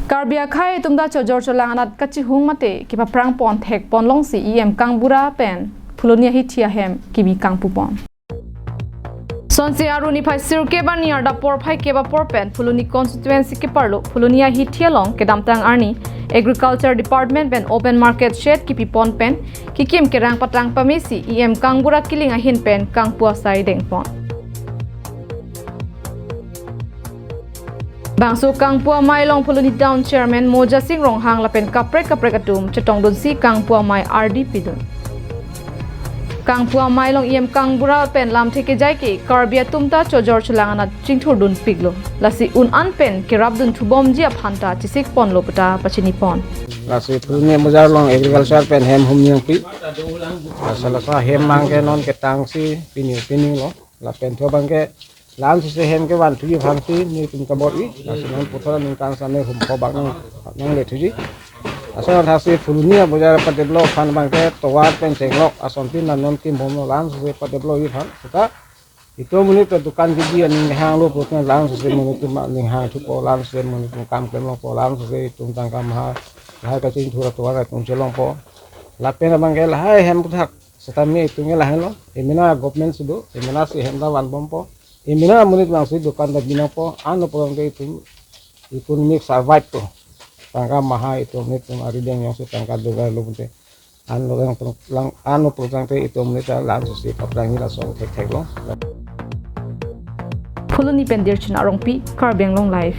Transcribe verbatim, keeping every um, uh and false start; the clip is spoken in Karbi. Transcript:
Karbi akhei atum ta chojor cholang anat kachihung mate kepaphrang pon thek pon longsi E M Kangbura pen Phuloni ahithi ahem kimi kangpu pon. Sonsi Aru niphai sirkep arni arda porphai kep apor pen Phuloni constituency keparlo Phuloni ahithi along kedamtang arni Agriculture Department pen open market shed kipi pon pen kikim kerang patrang pamesi E M Kangbura kiling ahin pen kangpu asai deng pon. Bangso kangpu amei along Phuloni Town Chairman Mojasing Ronghang lapen kaprek kaprek atum chetongdunsi kangpu amei ardi pidun. Kangpu amei along E M Kangbura pen lamthe kejai ke Karbi atum ta chojor cholang anat chingthurdun piklo. Lasi un an pen kerapdun thubomji aphan ta chesik ponlo puta pachini pon. Lasi Phuloni Bojar along agriculture pen hem hum nangpi. Lasi laso ahem abangke non ketangsi pini pini lo. Lapen thu abangke la-an sese hem kevan thuji aphansi netum kabor-i. Lasi non puthot aningkan sane humpo bang nang nangle thuji. Laso athasi Phuloni Bojar padevelop aphan abangke tovar pen chenglok asontin na non kimbomlo, la-an sese padevelopji aphan. Seta itum monit pen dukan keji aning hanglo puthot la-an sese monit atum aning hang thupo, la-an sese monit atum kam klemlongpo, la-an sese itum tangka maha lahai kachingthur atovar atum chelongpo. Lapen abangke lahai hem puthak setame itum ke lahai lo. Emena government si do, emena si hem ta vanbompo. Emena monit abangsi dukan ta binangpo. Ano program ke itum, itum mix survive po. Tangka maha itum monit atum arideng jongsi tangka dogar lo pute. Ano lang lang ano program ke itum monit ta la-an sese paphrangji lason thekthek lo. Phuloni pen Dirchun Arongpi, Karbi Anglong Live.